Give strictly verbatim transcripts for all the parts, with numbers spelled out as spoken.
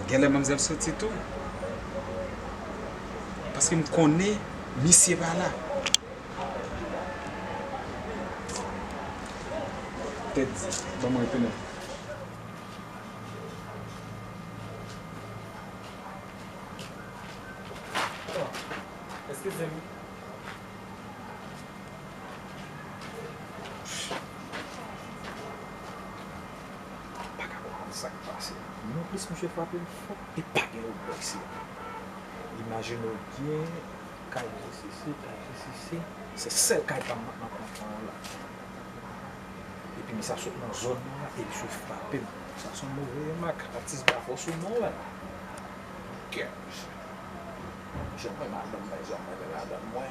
Genlè manmzèl soti tou. Paske m konnen misye pa la. Tèt di, ban mwen rete non. Eskize m. M pa ka konprann sa k pase la. Nonplis, misye frape m fò. Li pa gen lòt bò isi la. Imajine w byen, kay J C C, kay J C C. Se sèl kay pa m nan, nan kwen an la. Epi misye ap sot nan zòn nan la, e misye frape m. Sa se yon move remak. Atis Bafò sou non la. Gèt. Jan mwen madanm mwen, jan mwen madanm mwen.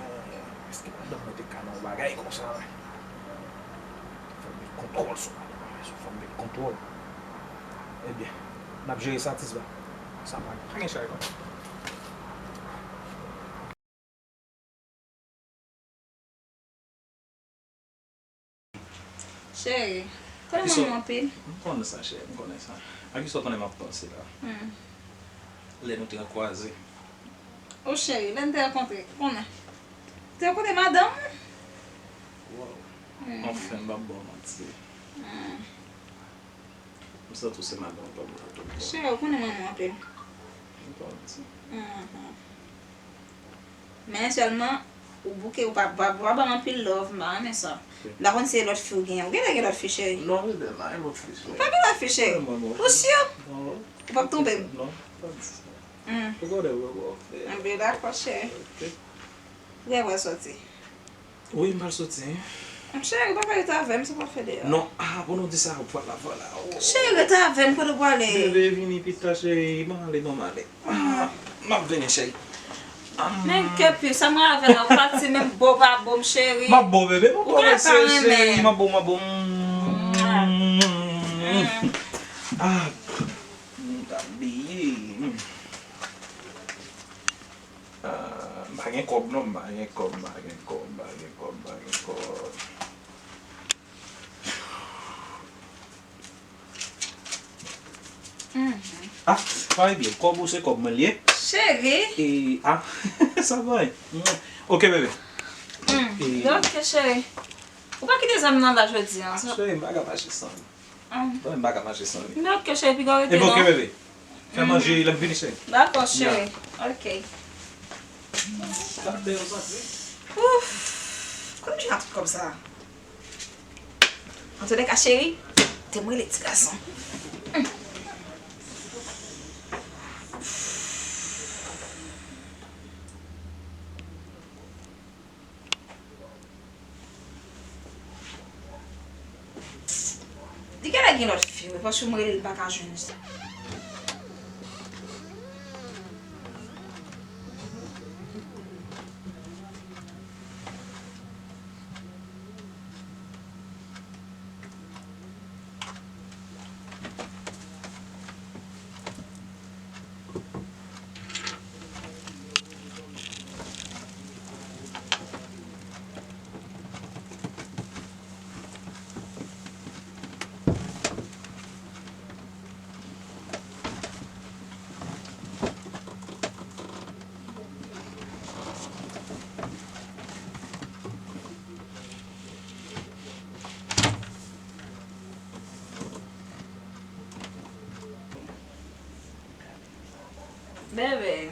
Èske madanm mwen te ka nan yon bagay konsa? Fò m met kontwòl sou madanm mwen, fò m met kontwòl. Ebyen, n ap jere sa, Tisba. Sa pa, pa gen chay non. Cheri, konnen manman anpil. M konnen sa, cheri, m konnen sa. A kisa w konnen m ap panse la? Hmm. Lè nou te kwaze. O cheri, lè n te rankontre, konnen. Te rankontre madanm? Wow. Hmm. Anfen, m p ap ba w manti. Hmm. M santi w se madanm w t ap vle tou. Cheri, ou konnen manman anpil. M pa manti. Mhm. Men sèlman, ou bouke, ou pa, pa, pa ban m anpil love, m pa renmen sa. Ok. M pa konn si se lòt fi ou genyen. Ou genlè gen lòt fi, cheri. Non, bebe, m pa gen lòt fi, cheri. Ou pa gen lòt fi, cheri? Non, non, non. Ou si? Non. Ou p ap twonpe m? Non, pa di sa. Hmm. Ou konnen mwen bon. Anben, dakò, cheri. Ok. Kilè w pral soti? Wi, m pral soti. Cheri, ou pa ka rete avè m, sa w pral fè deyò? Non, ah, pou nou di sa, ou pral la, vwala. Oh. Cheri, rete avè m, kote w prale? Bebe, vini pita, cheri, m ale, non, m ale. Ah, m ap vini, cheri. Ah. Men kè pi, sa mwen avè la, ou pati, menm bo pa bo m, cheri. M ap bo, bebe, m ap bo, cheri, m ap bo, m ap bo. Mm. Ah, m t ap bliye. Ah, m pa gen kòb non, m pa gen kòb, m pa gen kòb, m pa gen kòb, m pa gen kòb. Mhm. Ah, pa byen, kòb ou se kòb mwen l ye. Cheri. E, ah, sa va. Ok, bebe. Mm. E, ok, cheri. Ou pa kite zam nan la jodi a. Cheri, m pa ka mache san li. Ah. Bon, m pa ka mache san li. Men ok, cheri, piga w rete non. Epi ok, bebe. Fè manje, lè m vini, cheri. Dakò, cheri. Ok. Gade yo santi. Ouf. Kote m jwenn tout kòb sa? Antoulèka, cheri, te mwen le ti gason. Li genlè gen lòt fi wi, paske mwen rele l m pa ka jwenn li. Bebe.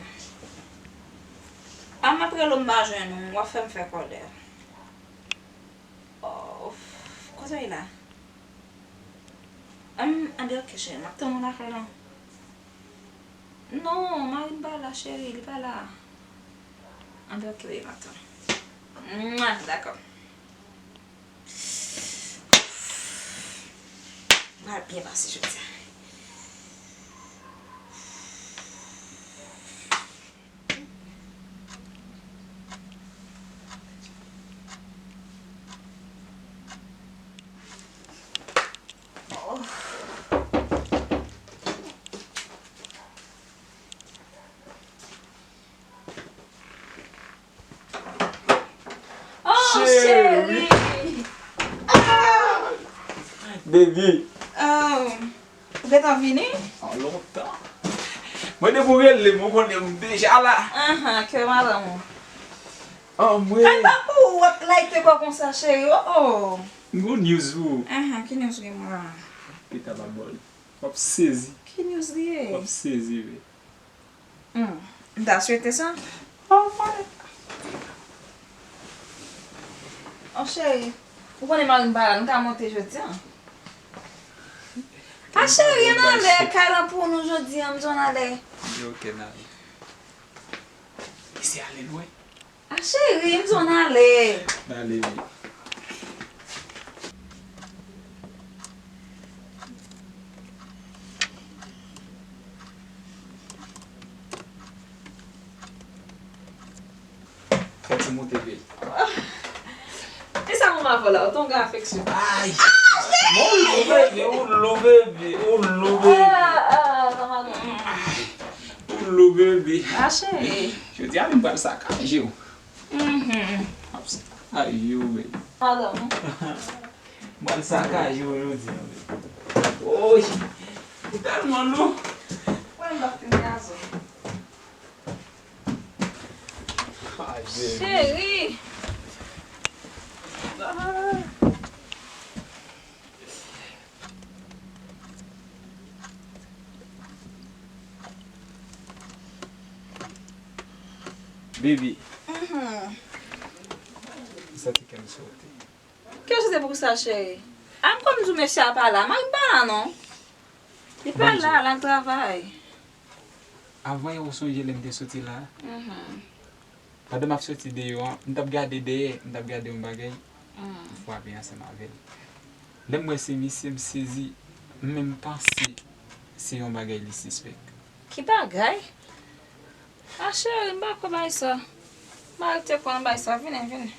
A m ap rele w m pa jwenn ou, w ap fè m fè kòlè. Oh, kote w ye la? Ann, ann, ok, cheri, m ap tann ou lakay lan. Non, mari m pa la, cheri, li pa la. Ann, ok, bebe, m ap tann ou. Mwa, dakò. M pral byen pase jodi a. Oh, cheri. Cheri. Ah! Baby. Oh. Ou gentan vini? An lontan. Mwen depi w rele m, ou konnen m deja la. Ahan, kè madanm ou. Anmwey. Kal pa pou ou ap like kò konsa, cheri. Oh, oh. M gon news pou ou. Ahan, ki news gen mwen la? Pita pa bòl. W ap sezi. Ki news li ye? W ap sezi, wi. Hmm. M ta swete sa. Anmwey. Oh, cheri. Ou konnen mari m pa la, nou ka monte jodi a. A, cheri, ann ale, kay lan pou nou jodi a, m di w ann ale. Yo, ok, n ale. Mesye ale lwen. A, cheri, m di w ann ale. N ale, wi. Fè ti moute vit. E sa manman avè w la, ou tonbe afeksyon. Ay! Ou lou bebe, ou lou bebe, ou lou bebe. Ah, ah, manman. Ou lou bebe. Ah, cheri. Jodi a, m pral sakaje w. Mhm. Ay, yo, bebe. Pardon. M pral sakaje w jodi a, bebe. Oy! Ou tèlman lou. Wè, m pa fin gazo. Ay, bebe. Cheri. Ah. Baby. Mhm. M santi kè m sote. Kè w sote pou kisa, cheri? A, m konn di w mesye a pa la. Mari m pa la, non. Li pa la, l al travay. Avan yè, ou sonje lè m te soti la? Mhm. Pandan m ap soti deyò an, m t ap gade dèyè, m t ap gade yon bagay. Mm. M frape ansanm avè l. Lè m wè se misye, m sezi, m menm panse se yon bagay li sispèk. Ki bagay? A, cheri, m pa kwè bagay sa. M pa rete kwè nan bagay sa. Vini, vini.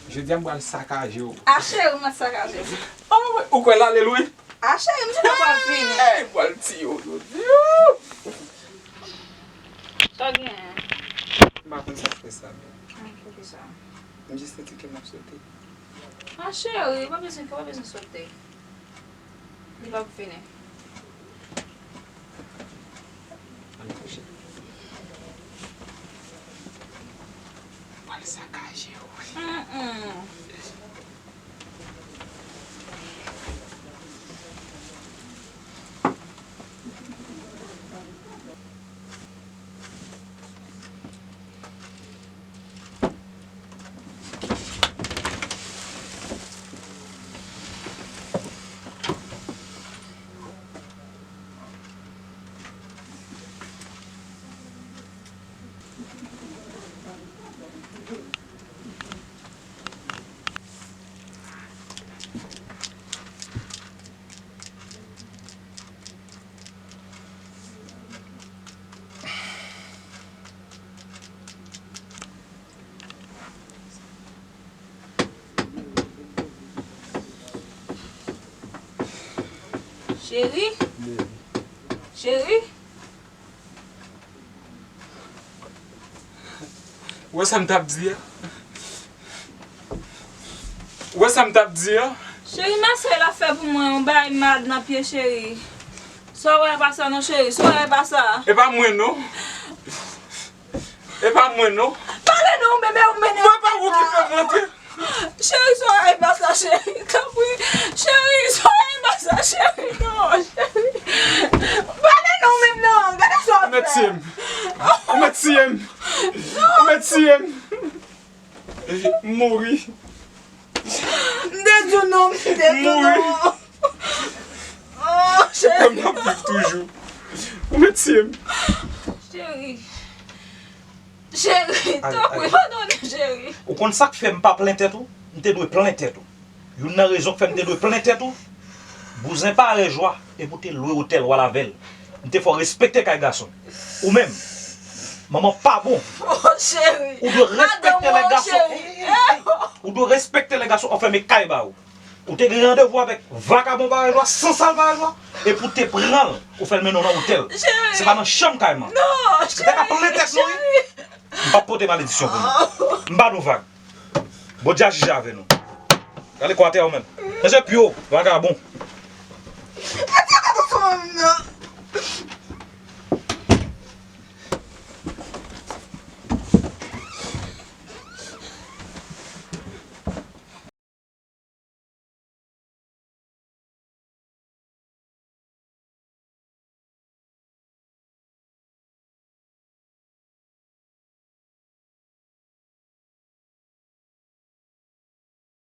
Jodi a m pral sakaje w. A, cheri, m ap sakaje w. Oh, ou kwè l ale lwen? A, cheri, m di w pral vini. Ey, m pral tiye w jodi a. Sa w genyen? M pa konn sa k fè sa, men. Ah, poukisa? M jis santi kè m ap sote. Ah, cheri, ou pa bezwen, ou pa bezwen sote. Li p ap vini. Ann kouche. Pral sakaje w. Mm-mm. Cheri? Cheri? Ou wè sa m t ap di a? Ou wè sa m t ap di a? Cheri, masè l ap fè pou mwen yon bagay mal nan pye, cheri. Sa w wè a pa sa non, cheri. Sa w wè a pa sa. E pa mwen non. E pa mwen non. Pale non, bebe, ou mennen. Mwen pa ou ki fè m rantre. Cheri, sa w wè a pa sa, cheri. Tanpri. Cheri, sa w wè a pa sa, cheri. Non, cheri. Pale non, menm non. Gade sa w ap fè. Ou mèt tiye m. Ou mèt tiye m. Ou mèt tiye m. M mouri. M te di w non, m te di w non. Oh, cheri. Ou kwè m t ap viv toujou. Ou mèt tiye m. Cheri. Cheri, tanpri, padone, cheri. Ou konn sa k fè m pa plen tèt ou? M te dwe plen tèt ou. Youn nan rezon k fè m te dwe plen tèt ou, bouzen parèy ou a, epi w te lwe otèl ou al avè l. M te fè w respekte kay gason. Ou menm, manman pa bon. Oh, cheri. Ou dwe respekte lè gason. Ou dwe respekte lè gason anfème kay ba ou. Ou te gen randevou avèk vakabon parèy ou a, sansal parèy ou a, epi w te pran l, ou fè l mennen w nan otèl. Se pa nan chanm kay man. Ou te ka plen tèt nou, wi. M p ap pote maledisyon pou nou. M ba nou vag. Bondye a jije avè nou. Gade kwa atè a ou menm. Ranje pye w, vagabon.